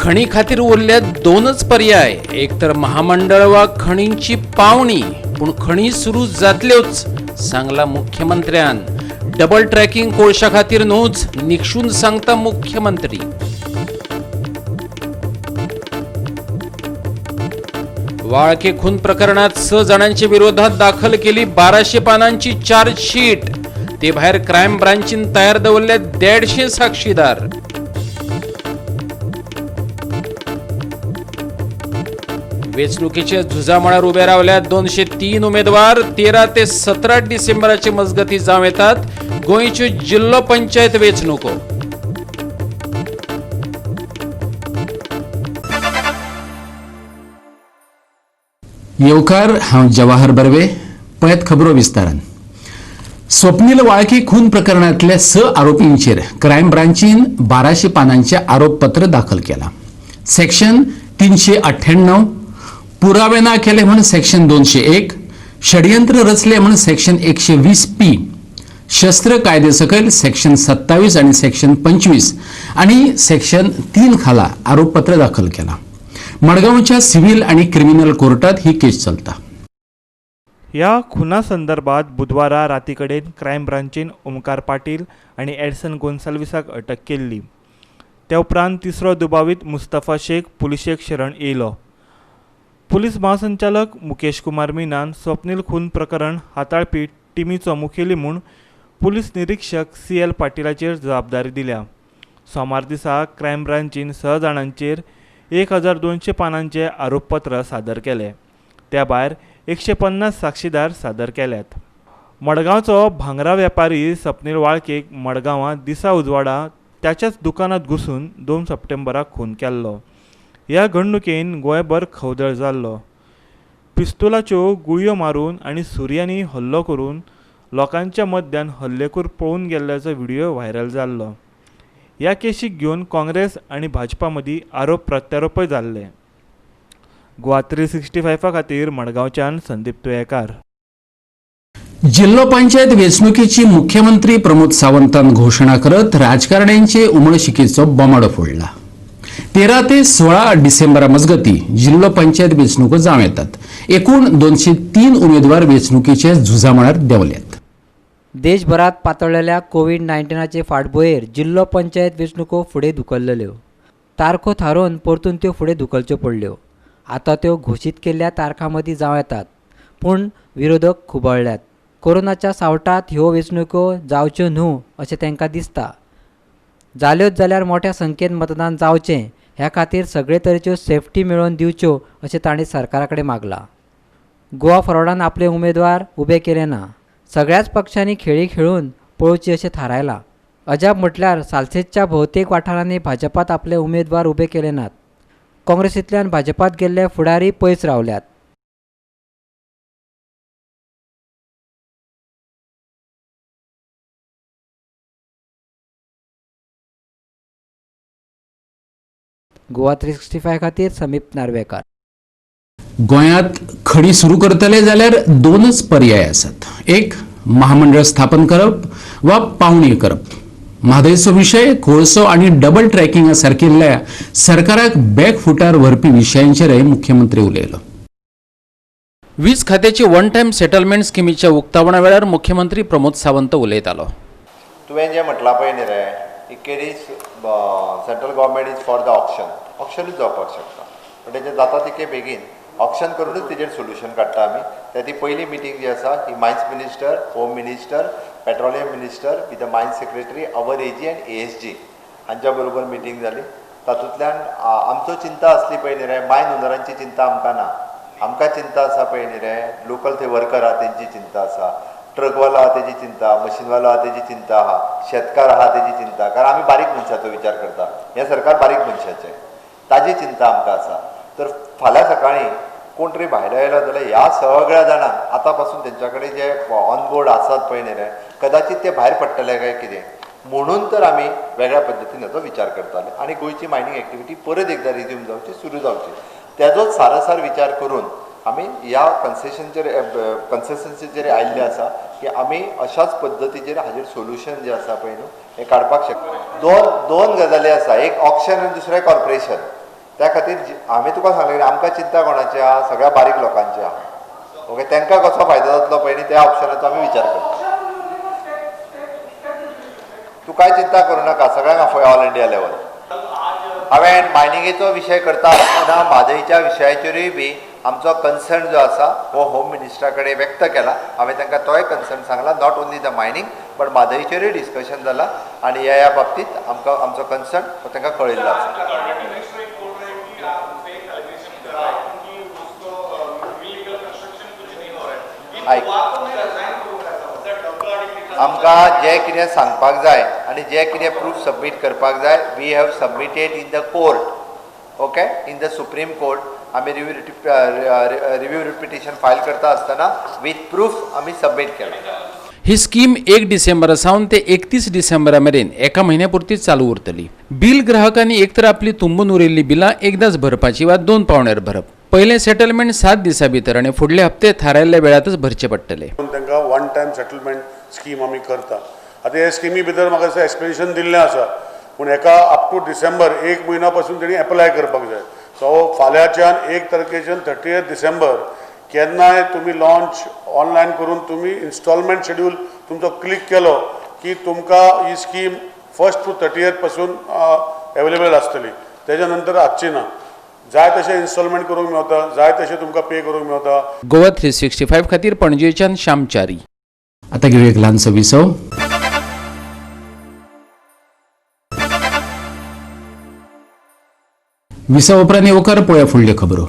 खणी खातीर उरल्यात दोनच पर्याय, एक तर महामंडळ वा खणींची पावणी. पूण खणी सुरू जातल्योच सांगला मुख्यमंत्र्यान. डबल ट्रॅकिंग कोळशा खातीर न्हूच, निक्षून सांगता मुख्यमंत्री. वाळके खून प्रकरणात 6 जाणांच्या विरोधात दाखल केली 1200 पानांची चार्जशीट. ते भायर क्रायम ब्रांचीन तयार दवरले 150 साक्षीदार. वेंचणुकेच्या झुजामळार उबे रावल्यात 203 उमेदवार. 13 ते 17 डिसेंबराचे मजगती जावं येतात गोंयच्यो जिल्लो पंचायत वेंचणुको. येवकार, हांव जवाहर बर्वे. पळयात खबरो विस्तारान. स्वप्नील वाळके खून प्रकरणांतल्या 6 आरोपींचेर क्रायम ब्रांचीन 1200 पानांचे आरोपपत्र दाखल केला. सेक्शन 398, पुरावे ना केले म्हूण सेक्शन 201, षडयंत्र रचले म्हूण सेक्शन 120P, शस्त्र कायदे सकयल सेक्शन 27 आनी सेक्शन 25 आनी सेक्शन 3 खाला आरोपपत्र दाखल केला. मडगांवच्या सिव्हिल आनी क्रिमिनल कोर्टात ही केस चलता. ह्या खुना संदर्भात बुधवारा राती कडेन क्रायम ब्रांचीन ओमकार पाटील आनी एडसन गोन्साल्विसाक अटक केल्ली. त्या उपरांत तिसरो दुबावीत मुस्तफा शेख पुलिशेक शरण येयलो. पुलीस महासंचालक मुकेश कुमार मीनान स्वप्नील खून प्रकरण हाताळपी टिमीचो मुखेली म्हूण पुलीस निरीक्षक CL पाटीलाचेर जबाबदारी दिल्या. सोमार दिसा क्रायम ब्रांचीन 6 जाणांचेर 1200 पानांचे आरोपपत्र सादर केले. त्या भायर 150 साक्षीदार सादर केल्यात. मडगांवचो भांगरा वेपारी स्वप्नील वाळकेक मडगांवां दिसा उजवाडा त्याच्याच दुकानांत घुसून 2 सप्टेंबराक खून केल्लो. ह्या घडणुकेन गोंयभर खवदळ जाल्लो. पिस्तुलाच्यो गुळयो मारून आनी सुरयांनी हल्लो करून लोकांच्या मध्यान हल्लेखोर पळून गेल्ल्याचो व्हिडिओ व्हायरल जाल्लो. ह्या केशीक घेवन काँग्रेस आनी भाजपा मदीं आरोप प्रत्यारोपय जाल्ले. गोवा 365 खातीर मडगांवच्यान संदीप तुयेकार. जिल्लो पंचायत वेंचणुकेची मुख्यमंत्री प्रमोद सावंतान घोशणा करत राजकारण्यांचे उमळशिकेचो बोमाडो फोडला. 13 ते 16 डिसेंबरा मजगती जिल्लो पंचायत वेंचणुको जावं येतात. एकूण 203 उमेदवार वेंचणुकेच्या झुजामळार देंवल्यात. देशभरात पातळ्ळेल्या कोवीड-19चे फाटभुंयेर जिल्लो पंचायत वेंचणुको फुडें धुकल्लेल्यो. तारखो थारोवन परतून त्यो फुडें धुकलच्यो पडल्यो. आतां त्यो घोशीत केल्ल्या तारखां मदीं जावं येतात, पूण विरोधक खुबळ्ळ्यात. कोरोनाच्या सावटांत ह्यो वेंचणुको जावच्यो न्हू अशें तांकां दिसता. जाल्योच जाल्यार मोठ्या संख्येन मतदान जावचें ह्या खातीर सगळे तरेच्यो सेफ्टी मेळोवन दिवच्यो अशें तांणी सरकारा कडेन मागलां. गोवा फॉरवर्डान आपले उमेदवार उबे केले ना. सगळ्याच पक्षांनी खेळी खेळून पळोवची अशें थारायलां. अजाप म्हटल्यार सालसेतच्या भोवतेक वाठारांनी भाजपात आपले उमेदवार उबे केले नात. काँग्रेसींतल्यान भाजपात गेल्ले फुडारी पयस रावल्यात. गोवा 365 खातीर समीप नार्वेकार. गोंयांत खडी सुरू करतले जाल्यार दोनच पर्याय आसात. एक, महामंडळ स्थापन करप वा पावणी करप. म्हादयचो विशय, कोळसो आनी डबल ट्रॅकिंगा सारकिल्ल्या सरकाराक बॅकफुटार व्हरपी विशयांचेरय मुख्यमंत्री उलयलो. वीज खात्याची वन टायम सेटलमेंट स्किमीच्या उक्तावणा वेळार मुख्यमंत्री प्रमोद सावंत उलयतालो. तुवें जें म्हटलां पळय न्ही रे, इकेरीज central government is for the auction. ऑक्शनूच जावपाक शकता, पण तेजें जाता तितके बेगीन ऑक्शन करूनच तेजेर सोल्युशन काडटा आमी. त्या ती पयली मिटींग जी आसा ही mines minister, home minister, petroleum minister with the mines secretary, our AG and ASG हांच्या बरोबर मिटींग जाली. तातूंतल्यान आमचो चिंता आसली पळय न्ही रे, मायन ओनरांची चिंता आमकां ना. आमकां चिंता आसा पळय न्ही रे, लोकल थंय वर्कर आहा तेंची चिंता आसा, ट्रकवालो आहा तेजी चिंता, मशीनवालो आहा तेजी चिंता आहा, शेतकार आहा तेजी चिंता. कारण आमी बारीक मनशाचो विचार करता, हें सरकार बारीक मनशाचें, ताजी चिंता आमकां आसा. तर फाल्यां सकाळीं कोण तरी भायलो आयलो जाल्यार ह्या सगळ्या जाणांक आतां पासून तेंच्या कडेन जे ऑन बोर्ड आसात पळय न्ही रे, कदाचीत ते भायर पडटले काय कितें, म्हणून तर आमी वेगळ्या पद्दतीन हाचो विचार करताले आनी गोंयची मायनींग एक्टिविटी परत एकदां रिज्यूम जावची, सुरू जावची, तेजोच सारासार विचार करून आमी ह्या कन्सेशनचेर आयिल्ले आसा की आमी अशाच पद्दतीचेर हाजेर सोल्युशन जें आसा पळय न्हू हें काडपाक शकता. दोन गजाली आसा, एक ऑक्शन आनी दुसरें कॉर्पोरेशन. त्या खातीर हांवें तुका सांगलें आमकां चिंता कोणाची आहा, सगळ्या बारीक लोकांची आहा. ओके, तांकां कसो फायदो जातलो पळय न्ही त्या ऑप्शनाचो आमी विचार करता. तूं कांय चिंता करूं नाका, सगळ्यांक आफय ऑल इंडिया लेवल. हांवें मायनिंगेचो विशय करता आसतना म्हादयच्या विशयाचेरूय बी आमचो कन्सर्न जो आसा हो होम मिनिस्टरा कडेन व्यक्त केला. हांवें तांकां तोय कन्सर्न सांगला, not only the mining but म्हादयचेरूय discussion जाला आनी ह्या ह्या बाबतींत आमकां आमचो कन्सर्न हो तांकां कळयल्लो आसा. आयक, आमकां जें कितें सांगपाक जाय आनी जें कितें प्रूफ सबमीट करपाक जाय we have submitted in the court. Okay, in the supreme court आमी रिव्यू पिटिशन फायल करता आसतना विथ प्रूफ आमी सबमीट केला. ही स्कीम 1 डिसेंबरा सावन ते 31 डिसेंबरा मेरेन एका म्हयन्या पुरती चालू उरतली. बिल ग्राहकांनी एक तर आपली तुंबून उरिल्ली बिलां एकदाच भरपाची वा 2 पावण्यार भरप. पयलें सेटलमेंट 7 दिसां भितर आनी फुडले हप्ते थारायल्ल्या वेळांतच भरचे पडटले. तांकां वन टायम सेटलमेंट स्कीम आमी करता. आतां हे स्किमी भितर म्हाका दिसता एक्सप्लेनेशन दिल्लें आसा, पूण हेका अप टू डिसेंबर 1 म्हयन्या पासून तेणी एप्लाय करपाक जाय. सो फाल्यांच्यान 1 तारखेच्यान 30 डिसेंबर केन्नाय तुमी लॉन्च ऑनलायन करून तुमी इन्स्टॉलमेंट शेड्यूल तुमचो क्लिक केलो की तुमकां ही स्कीम 1 to 30 पासून एवेलेबल आसतली. तेज्या नंतर आसची ना. जाय तशें इन्स्टॉलमेंट करूंक मेवता, जाय तशें तुमकां पे करूंक मेवता. गोवा 365 खातीर पणजेच्यान श्यामचारी. आता घेऊया एक ल्हानसो विसव. विसव उपरांत येवकार पळोवया फुडल्यो खबरो.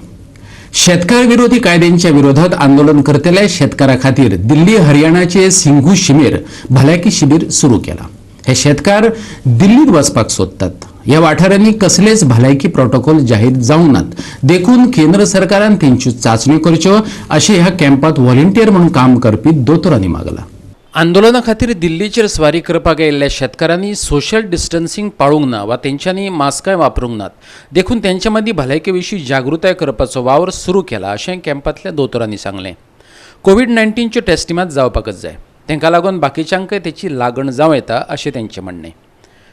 शेतकार विरोधी कायद्यांच्या विरोधात आंदोलन करतल्या शेतकारा खातीर दिल्ली हरियाणाचे सिंघू शिमेर भलायकी शिबीर सुरू केला. हे शेतकार दिल्लीत वचपाक सोदतात. ह्या वाठारांनी कसलेच भलायकी प्रोटोकॉल जाहीर जावंक नात, देखून केंद्र सरकारान तेंच्यो चांचण्यो करच्यो अशें ह्या कॅम्पात व्हॉलंटियर म्हणून काम करपी दोतोरांनी मागलां. आंदोलना खातीर दिल्लीचेर स्वारी करपाक आयिल्ल्या शेतकारांनी सोशल डिस्टन्सिंग पाळूंक ना वा तेंच्यांनी मास्काय वापरूंक नात, देखून तेंच्या मदीं भलायके विशीं जागृताय करपाचो वावर सुरू केला अशें कॅम्पांतल्या दोतोरांनी सांगलें. कोवीड-19च्यो टेस्टी मात जावपाकच जाय, तांकां लागून बाकीच्यांकय तेची लागण जावं येता अशें तेंचें म्हणणें.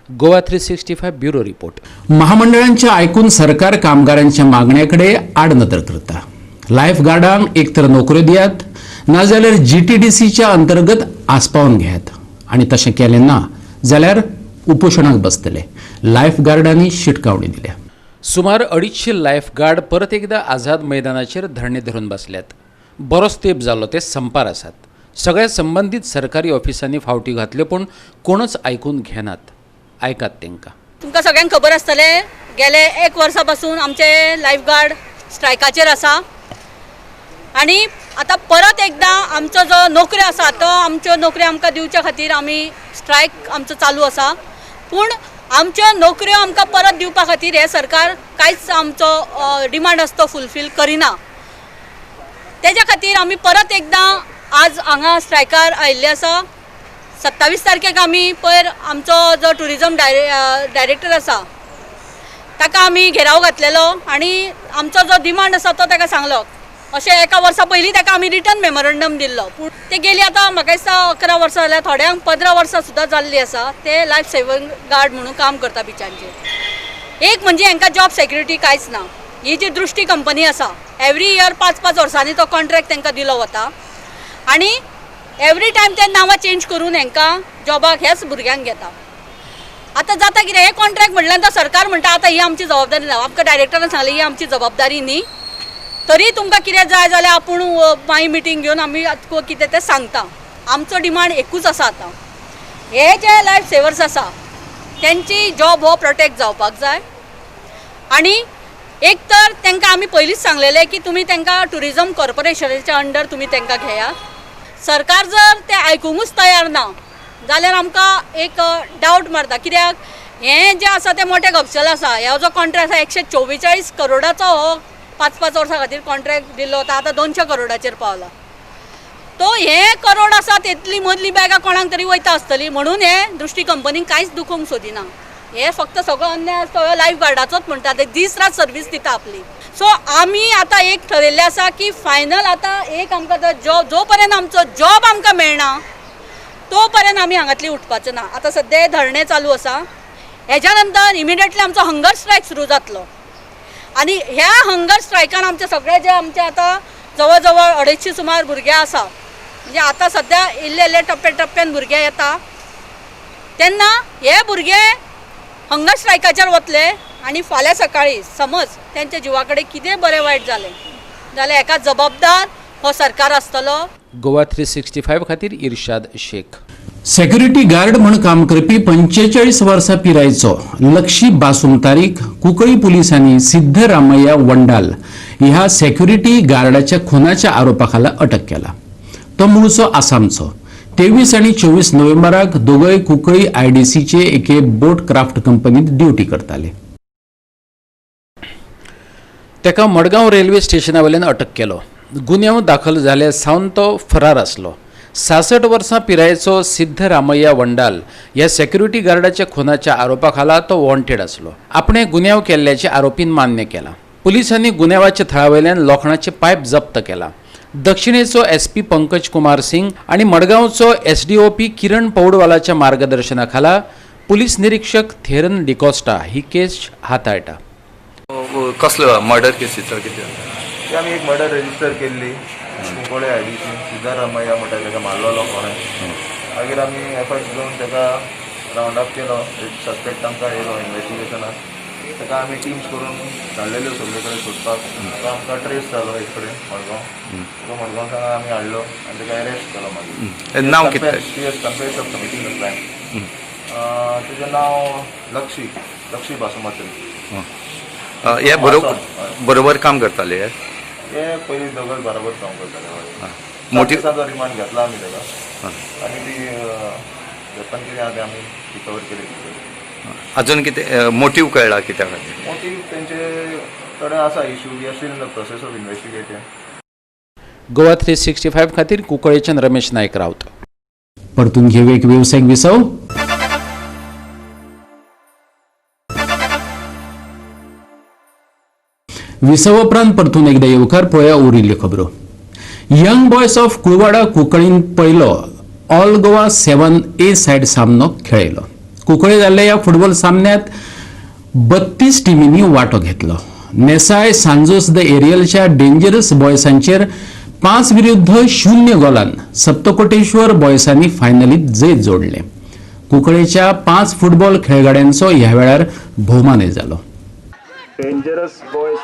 Goa 365 bureau report. महामंडळांच्या आयकून सरकार कामगारांच्या मागण्या कडेन आडनदर करता. लायफ गार्डांक एक तर नोकऱ्यो दियात, नाजाल्यार GTDCच्या अंतर्गत आस्पावन घेयात आनी तशें केलें ना जाल्यार उपोशणाक बसतले. लायफ गार्डांनी शिटकावणी दिल्या. सुमार 250 लायफ गार्ड परत एकदा आझाद मैदानाचेर धरणे धरून बसल्यात. बरोच तेंप जालो ते संपार आसात. सगळ्या संबंदीत सरकारी ऑफिसांनी फावटी घातल्यो पूण कोणच आयकून घेनात. आयकात तांकां. तुमकां सगळ्यांक खबर आसतलें, गेले 1 वर्सा पासून आमचे लायफ गार्ड स्ट्रायकाचेर आसा आनी आतां परत एकदां आमचो जो नोकऱ्यो आसा तो आमच्यो नोकऱ्यो आमकां दिवच्या खातीर आमी स्ट्रायक आमचो चालू आसा. पूण आमच्यो नोकऱ्यो आमकां परत दिवपा खातीर हें सरकार कांयच आमचो डिमांड आसा तो फुलफील करिना. तेज्या खातीर आमी परत एकदां आज हांगा स्ट्रायकार आयिल्ले आसा. 27 तारखेक आमी पयर आमचो जो ट्युरिजम डायरेक्टर आसा ताका आमी घेराव घातलेलो आनी आमचो जो डिमांड आसा तो ताका सांगलो. अशें एका वर्सा पयलीं ताका आमी रिटर्न मेमोरंडम दिल्लो, पूण ते गेली आतां म्हाका दिसता 11 वर्सां जाल्यार, थोड्यांक 15 वर्सां सुद्दां जाल्लीं आसा. ते लायफ सेविंग गार्ड म्हणून काम करता बिचांचेर. एक म्हणजे हांकां जॉब सेक्युरिटी कांयच ना. ही जी दृश्टी कंपनी आसा एवरी इयर 5-5 वर्सांनी तो कॉन्ट्रॅक्ट तांकां दिलो वता आनी एवरी टायम ते नांवां चेंज करून हांकां जॉबाक ह्याच भुरग्यांक घेता. आतां जाता कितें, हे कॉन्ट्रॅक्ट म्हणल्यार नंतर सरकार म्हणटा आतां ही आमची जबाबदारी ना. आमकां डायरेक्टरान सांगलें ही आमची जबाबदारी न्ही, तरी तुमकां कितें जाय जाल्यार आपूण मागीर मिटींग घेवन आमी कितें तें सांगता. आमचो डिमांड एकूच आसा, आतां हे जे लायफ सेवर्स आसा तेंची जॉब हो प्रोटेक्ट जावपाक जाय. आनी एक तर तांकां आमी पयलींच सांगलेलें की तुमी तांकां ट्युरिजम कॉर्पोरेशनाच्या अंडर तुमी तांकां घेयात. सरकार जर ते आयकुंकूच तयार ना जाल्यार आमकां एक डावट मारता, कित्याक हें जें आसा तें मोटें गपशल आसा. हो जो कॉन्ट्रॅक्ट आसा 144 करोडाचो हो 5-5 वर्सां खातीर कॉन्ट्रॅक्ट दिल्लो वता, आतां 200 करोडाचेर पावला. तो हे करोड आसा तेतली मदली बॅगां कोणाक तरी वयता आसतली, म्हणून हे दृश्टी कंपनीक कांयच दुखोवंक सोदिना. हे फक्त सगळो अन्याय आसा तो लायफ गार्डाचोच म्हणटा, ते दीस रात सर्वीस दिता आपली. सो आमी आतां एक ठरयल्लें आसा की फायनल आतां एक आमकां तो जॉब, जो पर्यंत आमचो जॉब आमकां मेळना तो पर्यंत आमी हांगातली उठपाचो ना. आतां सद्या धरणें चालू आसा, हेज्या नंतर इमिडिएटली आमचो हंगर स्ट्रायक सुरू जातलो आनी ह्या हंगर स्ट्रायकान आमचे सगळे जे आमचे आतां जवळ जवळ 250 सुमार भुरगे आसा, म्हणजे आतां सद्या इल्ले इल्ले टप्प्या टप्प्यान भुरगे येता, तेन्ना हे भुरगे हंगर स्ट्रायकाचेर वतले आनी फाल्यां सकाळीं समज तेंच्या जिवा कडेन कितें बरें वायट जालें जाल्यार हेका जबाबदार हो सरकार आसतलो. गोवा 365 खातीर इर्शाद शेख. सेक्युरिटी गार्ड म्हूण काम करपी 45 वर्सां पिरायेचो लक्षी बासुमतारीक कुंकळी पुलिसांनी सिद्धरामय्या वंडाल ह्या सेक्युरिटी गार्डाच्या खुनाच्या आरोपा खाला अटक केला. तो मुळचो आसामचो. 23 आनी 24 नोव्हेंबराक दोगय कुंकळी आयडीसीचे एके बोट क्राफ्ट कंपनीत ड्युटी करताले. ताका मडगांव रेल्वे स्टेशना वयल्यान अटक केलो. गुन्यांव दाखल जाल्या सावन तो फरार आसलो. 66 वर्सां पिरायेचो सिद्धरामय्या वंडाल ह्या सेक्युरिटी गार्डाच्या खुनाच्या आरोपा खाला तो वॉन्टेड आसलो. आपणे गुन्यांव केल्ल्याचे आरोपीन मान्य केला. पुलिसांनी गुन्यांवाच्या थळा वयल्यान लोखणाचे पायप जप्त केला. दक्षिणेचो एसपी पंकज कुमार सिंग आनी मडगांवचो एसडीओपी किरण पौडवालाच्या मार्गदर्शना खाला पुलीस निरीक्षक थेरन डिकॉस्टा ही केस हाताळटा. कसलो मर्डर केसीचो कितें? ती आमी एक मर्डर रजिस्टर केल्ली कुंकळे आयडीसी सिद्धरामय्या म्हणटा ताका मारलेलो कोणें. मागीर आमी एफर्ट्स घेवन ताका रावंड अप केलो. एक सस्पेक्ट आमकां येयलो इन्वेस्टिगेशनाक, ताका आमी टिम्स करून धाडलेल्यो सगळे कडेन सोदपाक. तो आमकां ट्रेस जालो एक कडेन मडगांव, तो मडगांव सावन आमी हाडलो आनी ताका अरेस्ट केलो. मागीर नांव कितें? He has confessed of committing the crime. तेजें नांव लक्षी, लक्षी बासुमत्री. हे बरोबर काम करताले हे पयलीं दोगूय बरोबर काम करताले. मोटी दिसांचो रिमांड घेतला आमी ताका आनी ती वेपन कितें आहा तें आमी रिकवर केली. अजून कितें मोटीव कळ्ळा कित्या खातीर? मोटीव तेंचे थोडे आसा issue. We are still in the process of investigating. Goa 365 खातीर कुंकळेच्यान रमेश नायक राऊत. परतून घेऊ एक वेवसायीक विसव. विसव उपरांत परतून एकदा येवकार. पळोवया उरिल्ल्यो खबरो. यंग बॉयज ऑफ कुळवाडा कुंकळीन पयलो ऑल गोवा 7A side सामनो खेळयलो. कुंकळी जाल्ल्या ह्या फुटबॉल सामन्यांत 32 टिमींनी वांटो घेतलो. नेसाय सांजोस the एरियलच्या डेंजरस बॉयसांचेर 5-0 गोलान सप्तकोटेश्वर बॉयसांनी फायनलीत जैत जोडलें. कुंकळेच्या 5 फुटबॉल खेळगड्यांचो ह्या वेळार भोवमानय जालो. Dangerous boys.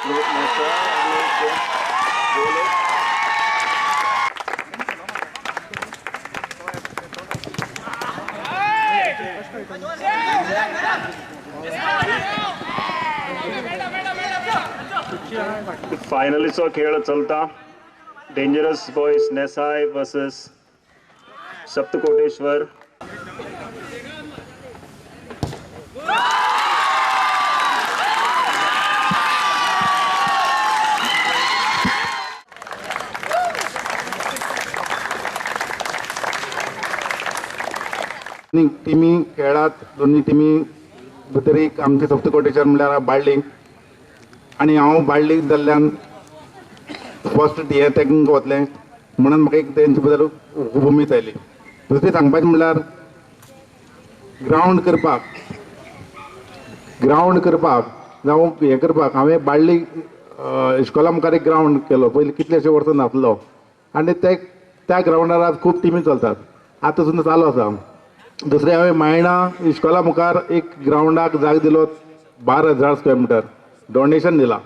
फायनलीचो खेळ चलता. Dangerous boys Nessai versus Saptakoteshwar. टिमी खेळात दोन्ही टिमी भितर एक आमचे सप्तकोटेश्वर म्हणल्यार बाळ्ळी आनी हांव बाळ्ळी जाल्ल्यान फर्स्ट हे तांकां वतलें म्हणून म्हाका एक तेंचे बद्दल खूब उमेद आयली. दुसरें सांगपाचें म्हणल्यार ग्रावंड करपाक जावं हें करपाक हांवें बाळ्ळी इश्कोला मुखार एक ग्रावंड केलो. पयलीं कितलेशे वर्सां नासलो आनी ते त्या ग्रावंडार आज खूब टिमी चलतात, आतां सुद्दां चालू आसा. दुसरें हांवें मायणा इश्कोला मुखार एक ग्रावंडाक जाग दिलो 12,000 स्क्वेअर मिटर डोनेशन दिलां.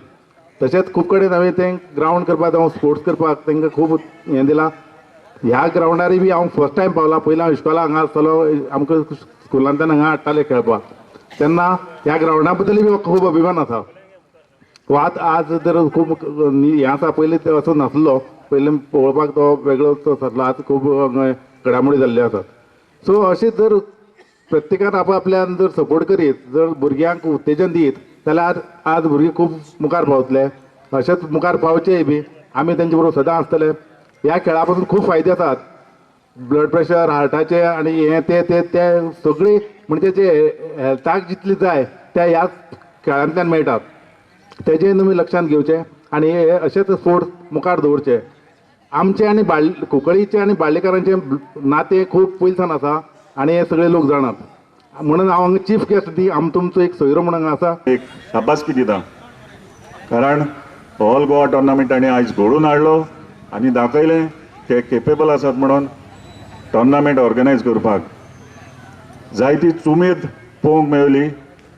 तशेंच खूब कडेन हांवें तें ग्रावंड करपाक जावं स्पोर्ट्स करपाक तांकां खूब हें दिलां. ह्या ग्रावंडारय बी हांव फर्स्ट टायम पावलां. पयलीं हांव इश्कोला हांगा आसतालो, आमकां स्कुलांतल्यान हांगा हाडटाले खेळपाक, तेन्ना ह्या ग्रावंडा बद्दलय बी म्हाका खूब अभिमान आसा. आतां आज तर खूब हें आसा, पयलीं असो नासलो, पयलीं पळोवपाक तो वेगळो आसलो, आतां खूब घडामोडी जाल्ल्यो आसात. सो अशें जर प्रत्येकान आपल्यान जर सपोर्ट करीत, जर भुरग्यांक उत्तेजन दीत जाल्यार आज भुरगीं खूब मुखार पावतले. अशेंच मुखार पावचेय बी आमी तेंचे बरोबर सदां आसतले. ह्या खेळा पासून खूब फायदे आसात. ब्लड प्रेशर, हार्टाचे आनी हें ते ते ते सगळीं म्हणजे जे हेल्थाक जितली जाय त्या ह्याच खेळांतल्यान मेळटात. तेजें तुमी लक्षांत घेवचें आनी हे अशेंच स्पोर्ट्स मुखार दवरचे. आमचें आनी कुंकळीचें आनी बाळ्ळीकारांचें नातें खूब पयलसान आसा आनी हे सगळे लोक जाणात. म्हणून हांव हांगा चीफ गेस्ट दी आम तुमचो एक सोयरो म्हणून आसा. एक शाबासकी दिता. कारण ऑल गोवा टोर्नामेंट तांणी आयज घडोवन हाडलो आनी दाखयलें ते केपेबल आसात म्हणून टोर्नामेंट ऑर्गनायज करपाक. जायती उमेद पळोवंक मेळ्ळी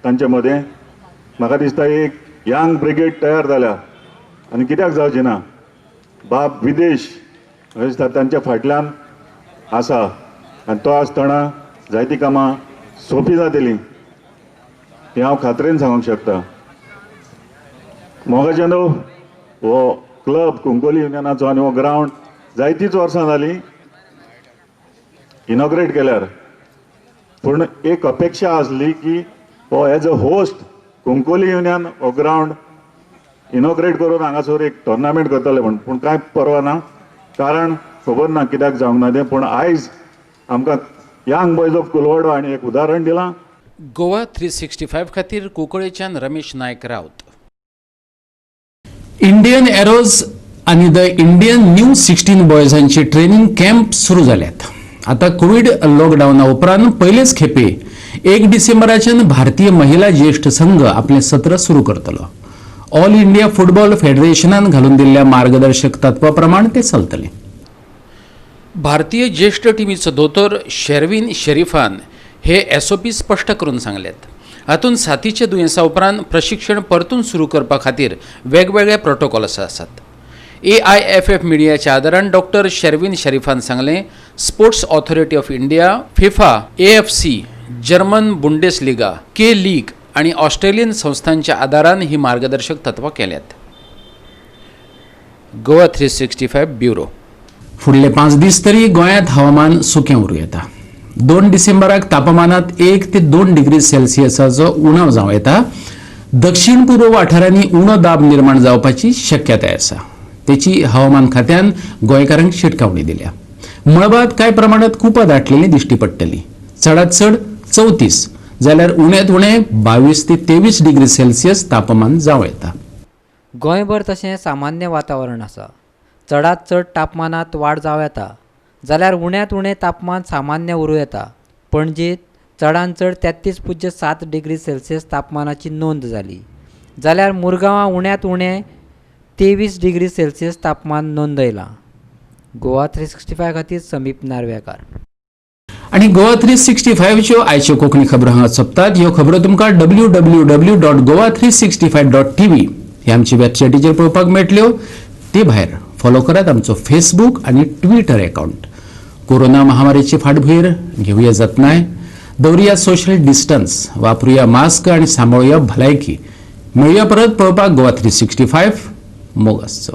तांचे मदें. म्हाका दिसता एक यंग ब्रिगेड तयार जाल्या आनी कित्याक जावची ना, बाब विदेश म्हाका दिसता तांच्या फाटल्यान आसा आनी तो आसतना जायतीं कामां सोंपी जातलीं हें हांव खात्रेन सांगूंक शकता. मोगाच्यानो हो क्लब कुंकोली युनियनाचो आनी हो ग्रावंड जायतींच वर्सां जालीं इनॉग्रेट केल्यार, पूण एक अपेक्षा आसली की हो as a host Cuncolim union हो ग्रावंड इनॉग्रेट करून हांगासर एक टोर्नामेंट करतले म्हण, पूण कांय परवा ना, कारण खबर ना कित्याक जावंक ना तें. पूण आयज आमकां यंग बॉयज ऑफ कोलवाडो हांणी एक उदाहरण दिलां. गोवा 365 खातीर कुंकळेच्यान रमेश नायक राऊत. इंडियन एरोज आनी the Indian new 16 बॉयजांची training camp सुरू जाल्यात. आता कोविड लॉकडावना उपरांत पयलेच खेपे 1 डिसेंबराच्यान भारतीय महिला ज्येष्ठ संघ आपलें सत्र सुरू करतलो. ऑल इंडिया फुटबॉल फेडरेशनान घालून दिल्ल्या मार्गदर्शक तत्वा प्रमाण ते चलतले. भारतीय ज्येष्ठ टिमीचो दोतोर शेरविन शरीफान हे एसओपी स्पश्ट करून सांगल्यात. हातूंत साथीच्या दुयेंसा उपरांत प्रशिक्षण परतून सुरू करपा खातीर वेगवेगळे प्रोटोकॉल्स आसात. AIFF मिडियाच्या आदारान डॉक्टर शेरविन शरीफान सांगलें, sports authority of India, FIFA, AFC, German Bundesliga, K league आनी ऑस्ट्रेलियन संस्थांच्या आदारान ही मार्गदर्शक तत्वां केल्यात. गोवा 365 ब्युरो. फुडले 5 दीस तरी गोंयांत हवामान सुकें उरूं येता. 2 डिसेंबराक तापमानात 1 ते 2 डिग्री सेल्सियसाचो उणाव जावं येता. दक्षिण पूर्व वाठारांनी उणो दाब निर्माण जावपाची शक्यताय आसा. तेची हवामान खात्यान गोंयकारांक शिटकावणी दिल्या. मळबांत कांय प्रमाणात कुपां दाटलेली दिश्टी पडटली. चडांत चड 34 जाल्यार उण्यांत उणें 22 ते 23 डिग्री सेल्सियस तापमान जावं येता. गोंयभर तशें सामान्य वातावरण आसा. चडांत चड तापमानांत वाड जावं येता जाल्यार उण्यांत उणें तापमान सामान्य उरूं येता. पणजेंत चडांत चड 33.7 डिग्री सेल्सियस तापमानाची नोंद जाली जाल्यार मुरगांवां उण्यांत उणें 23 डिग्री सेल्सियस तापमान नोंदयलां. गोवा 365 खातीर समीप नार्वेकार. आनी गोवा 365च्यो आयच्यो कोंकणी खबरो हांगा सोंपतात. ह्यो खबरो तुमकां www.goa365.tv ह्या आमची वेबसायटीचेर पळोवपाक मेळटल्यो. ते भायर फॉलो करात आमचो फेसबूक आनी ट्विटर अकावंट. कोरोना महामारीची फाटभूंयेर घेवया जतनाय, दवरुया सोशल डिस्टन्स, वापरुया मास्क आनी सांबाळुया भलायकी. मेळुया परत पळोवपाक गोवा 365. मोग आसचो.